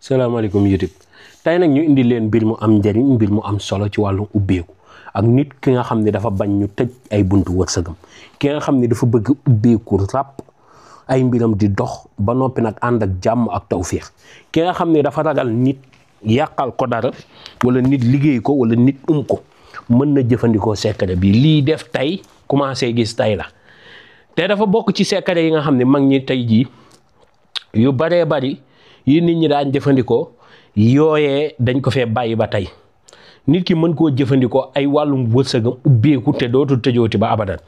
salaamaaleykum YouTube tey nag ñu indi leen mbir mu am njëriñ mbir mu am solo ci wàllu ubbeeku ak nit ki nga xam ne dafa bañ ñu tëj ay buntu wërsëgam ki nga xam ne dafa bëgg ubbeeku ràpp ay mbiram di dox ba noppi nag ànd ak jàmm ak tawféex ki nga xam ne dafa ragal nit yàqal ko dara wala nit liggéey ko wala nit ko mën na jëfandikoo secret bi lii def tey commencé gis tey la te dafa bokk ci secret yi nga xam ne mag ñi tey jii yu baree bari yi nit ñi daan jëfandikoo yooyee dañ ko fee bàyyi ba tey nit ki mën koo jëfandikoo ay wàllum wërsëgam ubbeeku te dootul tëjooti ba abadan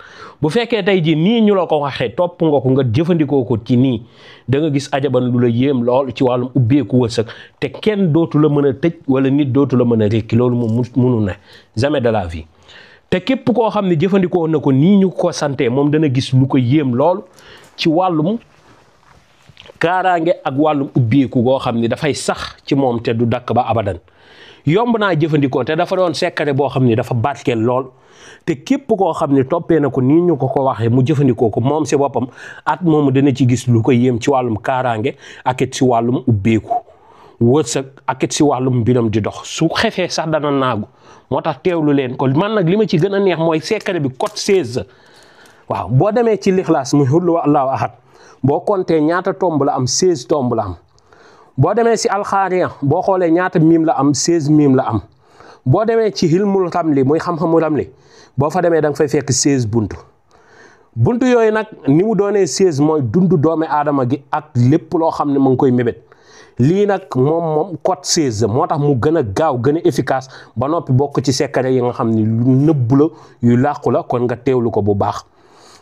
bu fekkee tey jii nii ñu la ko waxee topp nga ko nga jëfandikoo ko ci nii da nga gis ajaban lu la yéem lool ci wàllum ubbeeku wërsëg te kenn dootu la mën a tëj wala nit dootu la mën a rékki loolu moom mënu ne jamais de la vie te képp koo xam ne jëfandikoo na ko nii ñu ko santee moom dana gis lu ko yéem lool ci wàllum kaaraange ak wàllum ubbeeku goo xam ne dafay sax ci moom te du dakk ba abadan yomb naa jëfandikoo te dafa doon secret boo xam ne dafa barkeel lool te képp koo xam ne toppee na ko nii ñu ko waxee mu jëfandikoo ko moom si boppam at moomu dana ci gis lu ko yéem ci wàllum kaaraange ak it si wàllum ubbeeku wërsëg ak it si wàllum mbiram di dox su xefee sax dana naagu moo tax teewlu leen ko man nag li ma ci gën a neex mooy secret bi code 16 waaw boo demee ci lixlaas muy xul wallaahu ahad boo compté ñaata tomb la am 16 tomb la am boo demee si alxaariya boo xoolee ñaata miim la am 16 miim la am boo demee ci hilmul ramli muy xam-xamu ramli boo fa demee da nga fay fekk 16 buntu yooyu nag ni mu doonee 16 mooy dundu doomi aadama gi ak lépp loo xam ne mu ngi koy mébét lii nag moom code 16 moo tax mu gën a gaaw gën a efficace ba noppi bokk ci secret yi nga xam ne lu nëbbu la yu làqu la kon nga teewlu ko bu baax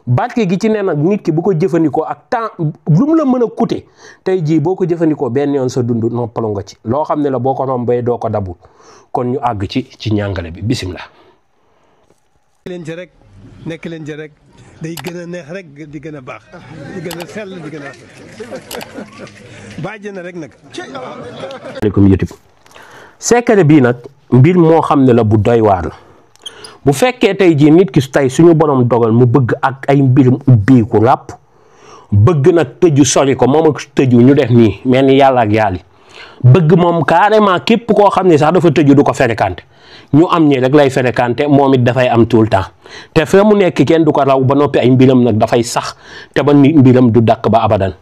barke gi ci ne nag nit ki bu ko jëfandikoo ak temps lu mu la mën a coûter tey jii boo ko jëfandikoo benn yoon sa dund noppalu nga ci loo xam ne la boo ko rombee doo ko dabul kon ñu àgg ci njàngale bi bisimilah. nekk leen ci rek day gën a neex rek di gën a baax di gën a sell di gën a bàjj na rek nag. asalaamaaleykum YouTube secret bii nag mbir moo xam ne la bu doy waar la. bu fekkee tey jii nit ki tey suñu borom dogal mu bëgg ak ay mbirum ubbeeku ràpp bëgg nag tëju sori ko moom ak tëju ñu def nii mel ni yàlla ak yàlli bëgg moom carrément képp koo xam ne sax dafa tëju du ko fréquenté ñu am ñi rek lay fréquenté moom it dafay am tout le temps te fa mu nekk kenn du ko raw ba noppi ay mbiram nag dafay sax te ba nit mbiram du dakk ba abadan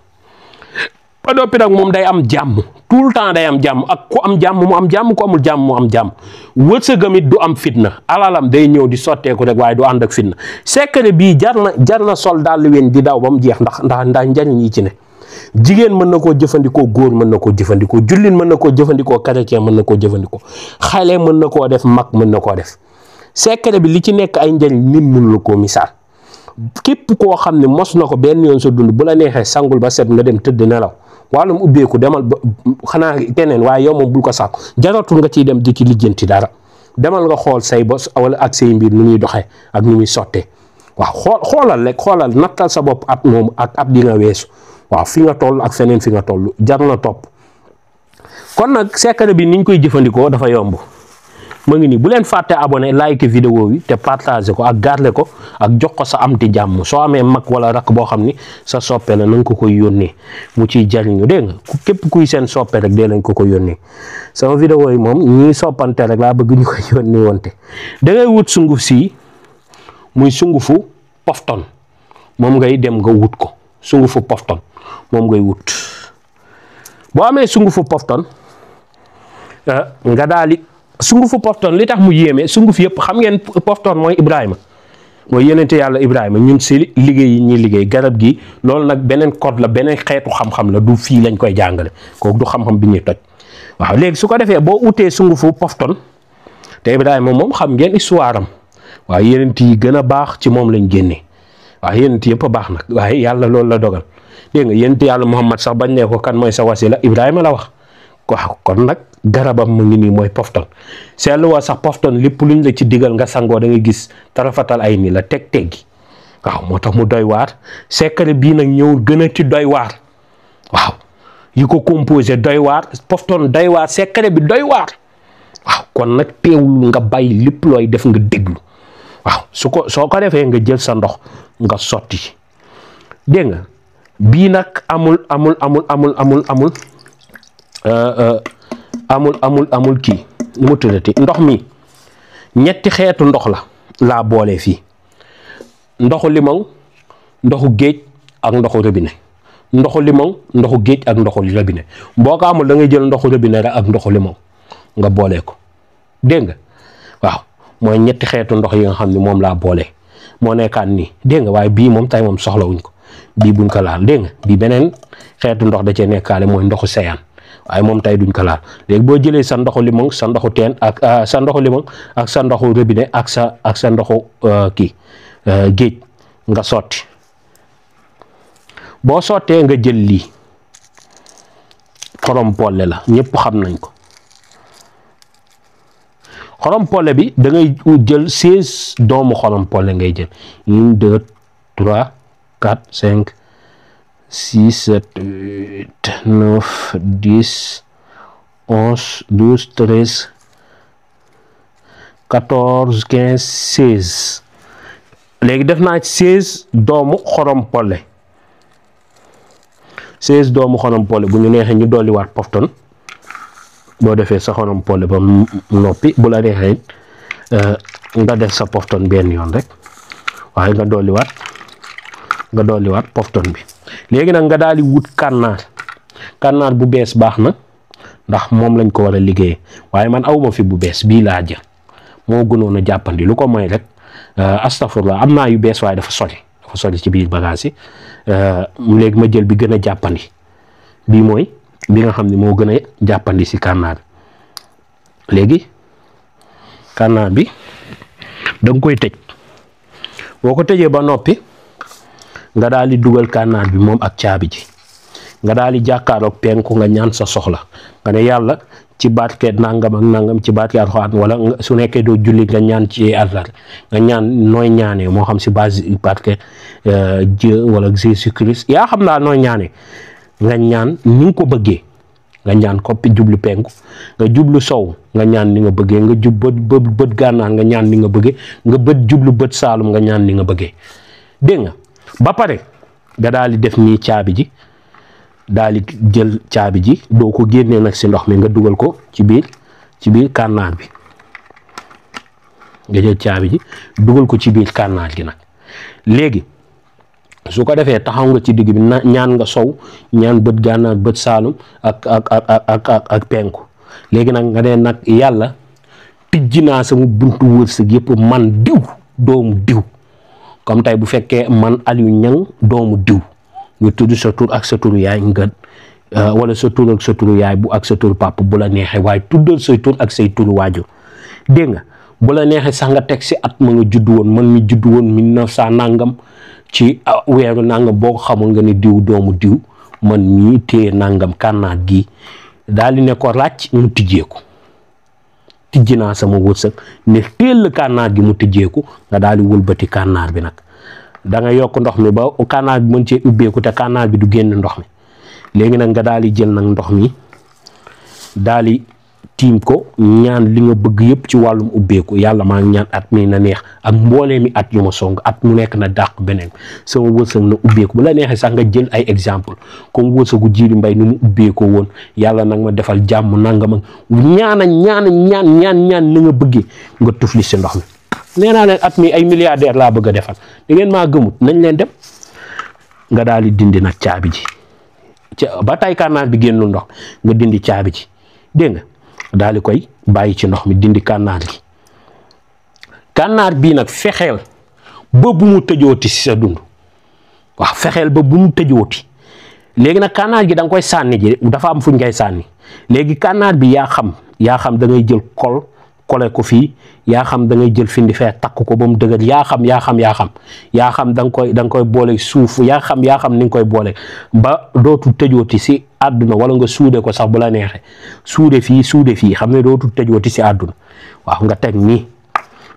ba noppi nag moom day am jàmm tout le temps day am jàmm ak ku am jàmm mu am jàmm ku amul jàmm mu am jàmm wërsëgam it du am fitna alalam day ñëw di sotteeku rek waaye du ànd ak fitna secret bii jar na sol daal wen di daw ba mu jeex ndax njariñ yi ci ne jigéen mën na koo jëfandikoo góor mën na koo jëfandikoo jullit mën na koo jëfandikoo chrétien mën na koo jëfandikoo xale mën na koo def mag mën na koo def secret bi li ci nekk ay njariñ nit mënu la koo misaal képp koo xam ne mos na ko benn yoon sa dund bu la neexee sangul ba set nga dem tëdd nelaw wàllum ubbeeku demal ba xanaa keneen waaye yow moom bul ko sàkku jaratul nga ciy dem di ci lijjanti dara demal nga xool say bos wala ak say mbir nu muy doxee ak nu muy sottee waaw xoolal nattal sa bopp at moom ak at di nga weesu waaw fi nga toll ak feneen fi nga toll jar na topp kon nag secret bi niñ koy jëfandikoo dafa yomb ma ngi nii bu leen fàtte abonné like vidéo bi te partager ko ak garder ko ak jox ko sa am ti jàmm soo amee mag wala rakk boo xam ni sa soppe la na nga ko koy yónnee mu ciy jariñu dégg nga képp kuy seen soppe rek dee nañ ko yónnee sama vidéo yi moom ñii soppante rek laa bëgg ñu koy yónnee wonte da ngay wut sunguf si muy sungufu pofton moom ngay dem nga wut ko sungufu pofton moom ngay wut boo amee sungufu pofton nga daali sungufu pofton li tax mu yéeme sunguf yëpp xam ngeen pofton mooy Ibrahima mooy yenente yàlla Ibrahima ñun si liggéey yi ñuy liggéey garab gi loolu nag beneen code la beneen xeetu xam-xam la du fii lañ koy jàngale kooku du xam-xam bi ñuy toj waaw léegi su ko defee boo utee sungufu pofton te Ibrahima moom xam ngeen histoire am waaw yenent yi gën a baax ci moom lañ génnee waaw yenent yëpp a baax nag waaye yàlla loolu la dogal dégg nga yenent yàlla Muhammad sax bañ ne ko kan mooy sa wasila Ibrahima la wax waaw kon nag garabam mu ngi nii mooy pofton seetlu waa sax pofton lépp luñ la ci digal nga sangoo da nga gis tarafatal ay ni la teggi waaw moo tax mu doy waar secret bii nag ñëw gën a ci doy waar waaw yi ko composé doy waar pofton doy waar secret bi doy waar waaw kon nag teewul nga bàyyi lépp looy def nga déglu waaw soo ko defee nga jël sa ndox nga sotti dégg nga bii nag amul amul kii nu mu tuddati ndox mi ñetti xeetu ndox laa boole fii ndoxu limon ndoxu géej ak ndoxu robinet ndoxu limon ndoxu géej ak ndoxu robinet boo ko amul da ngay jël ndoxu robinet rek ak ndoxu limon nga boole ko dégg nga waaw mooy ñetti xeetu ndox yi nga xam ne moom laa boole moo nekkaat nii dégg nga waaye bii moom tey moom soxlawuñ ko bii buñ ko laal dégg nga bii beneen xeetu ndox da cee nekkaale mooy ndoxu seyaan waaye moom tey duñ ko laal léegi boo jëlee sa ndoxu limon sa ndoxu teen ak sa ndoxu limon ak sa ndoxu robinet ak sa ndoxu géej nga sotti boo sottee nga jël lii xorom polle la ñëpp xam nañ ko xorom polle bi da ngay jël 16 doomu xorom polle ngay jël 1 2 3 4 5 6 7 8 9 10 11 12 13 14 15 16 léegi def naa 16 doomu xorom polle 16 doomu xorom polle bu ñu neexee ñu dolliwaat pofton boo defee sa xorom polle ba noppi bu la neexee nga def sa pofton benn yoon rek waaye nga dolliwaat pofton bi léegi nag nga daal di wut kànnaar bu bees baax na ndax moom lañ ko war a liggéeyee waaye man awma fi bu bees bii laa jël moo gënoon a jàppandi lu ko mooy rek astafurlah am naa yu bees waaye dafa sori ci biir bagage yi léegi ma jël bi gën a jàppandi bii mooy bi nga xam ne moo gën a jàppandi si kànnaar bi léegi kànnaar bi da nga koy tëj boo ko tëjee ba noppi nga daal di dugal kànnaar bi moom ak caabi ji nga daal di jàkkaaroog penku nga ñaan sa soxla nga ne yàlla ci barke nangam ak nangam ci barke Alxuraan wala su nekkee doo julli nga ñaan ci Allah nga ñaan nooy ñaanee moo xam si base barke Dieu wala Jésus Christ yaa xam naa nooy ñaanee nga ñaan ni nga ko bëggee nga ñaan ko jublu penku nga jublu sow nga ñaan ni nga bëggee nga jub bët gànnaar nga ñaan ni nga bëggee nga jublu bët saalum nga ñaan ni nga bëggee dégg nga ba pare nga daal di def nii caabi ji daal di jël caabi ji doo ko génnee nag si ndox mi nga dugal ko ci biir kànnaar bi nga jël caabi ji dugal ko ci biir kànnaar gi nag léegi su ko defee taxaw nga ci digg bi ñaan nga sow ñaan bët gànnaar bët saalum ak penku léegi nag nga ne nag yàlla tijji naa sama buntu wërsëg yëpp man diw doomu diw comme tey bu fekkee man Aliou Niang doomu diw nga tudd sa tur ak sa turu yaay nga wala sa tur ak sa turu yaay bu ak sa turu papa bu la neexee waaye tuddal say tur ak say turu waajur dégg nga bu la neexee sax nga teg si at ma nga judd woon man mi judd woon 1900 nangam ci weeru nangam boo ko xamul nga ne diw doomu diw man mii téye nangam kànnaar gi daal di ne ko ràcc mu tijjeeku tijji naa sama wërsëg ne teel kànnaar gi mu tijjeeku nga daal di wëlbati kànnaar bi nag da nga yokk ndox mi ba kànnaar bi mën cee ubbeeku te kànnaar bi du génn ndox mi léegi nag nga daal di jël nag ndox mi daal di tiim ko ñaan li nga bëgg yëpp ci wàllum ubbeeku yàlla maa ngi ñaan at mi na neex ak mboolee mi at yu ma song at mu nekk na dàq beneen sama wërsëg na ubbeeku bu la neexee sax nga jël ay exemple comme wërsëgu Jiili Mbay ni mu ubbeekoo woon yàlla nag ma defal jàmm nangam ak ñaan ni nga bëggee nga tufli si ndox mi nee naa leen at mi ay milliardaire laa bëgg a defal da ngeen maa gëmut nañ leen dem nga daal di dindi nag caabi ji ba tay kànnaar bi génnul ndox nga dindi caabi ji dégg nga daal di koy bàyyi ci ndox mi dindi kànnaar gi kànnaar bii nag fexeel ba bu mu tëjooti si sa dund waaw fexeel ba bu mu tëjooti léegi nag kànnaar gi da nga koy sànni ji dafa am fuñ ngay sànni léegi kànnaar bi yaa xam da ngay jël kole ko fii yaa xam da ngay jël findi fee takk ko ba mu dëgër yaa xam da nga koy boole suuf yaa xam ni nga koy boole ba dootul tëjooti si àdduna wala nga suude ko sax bu la neexee suude fii xam ne dootul tëjooti si àdduna waaw nga teg nii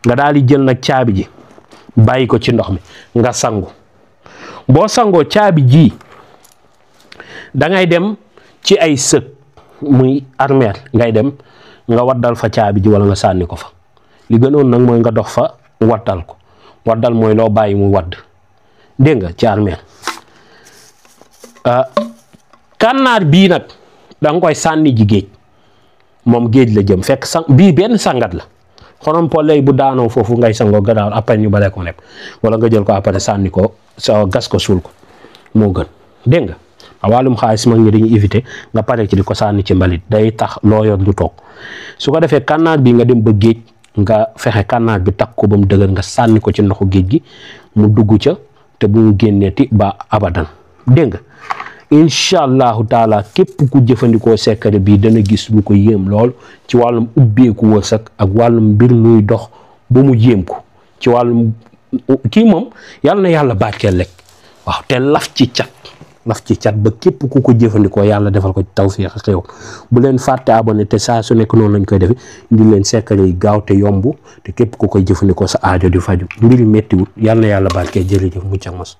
nga daal di jël nag caabi ji bàyyi ko ci ndox mi nga sangu boo sangoo caabi ji da ngay dem ci ay sëg muy armeer ngay dem nga waddal fa caabi ji wala nga sànni ko fa li gënoon nag mooy nga dox fa waddal ko waddal mooy loo bàyyi mu wadd dégg nga ci armeel kànnaar bii nag da nga koy sànni ji géej moom géej la jëm fekk bii benn sangat la xorom poley bu daanoo foofu ngay sangoo gadaawal après ñu bale ko nekk wala nga jël ko après sànni ko sa gas ko suul ko moo gën dégg nga wàllum xaalis mag ñi dañuy éviter nga pare ci di ko sànni ci mbalit day tax loo yor du toog su ko defee kànnaar bi nga dem ba géej nga fexe kànnaar bi takk ko ba mu dëgër nga sànni ko ci ndoxu géej gi mu dugg ca te bu mu génneeti ba abadan dégg nga incha allahu taala képp ku jëfandikoo secret bi dana gis lu ko yéem lool ci wàllum ubbeeku wërsëg ak wàllum mbir muy dox ba mu yéem ko ci wàllum kii moom yàlla na yàlla barkeel rek waaw te laf ci cat ba képp ku ko jëfandikoo yàlla defal ko ci tawfiix ak xéewal bu leen fàtte abonné te saa su nekk noonu lañ koy defe indi leen secret yi gaaw te yomb te képp ku koy jëfandikoo sa aajo di faju mbiri méttiwut yàlla na yàlla barkeel jërëjëf mucc ak mos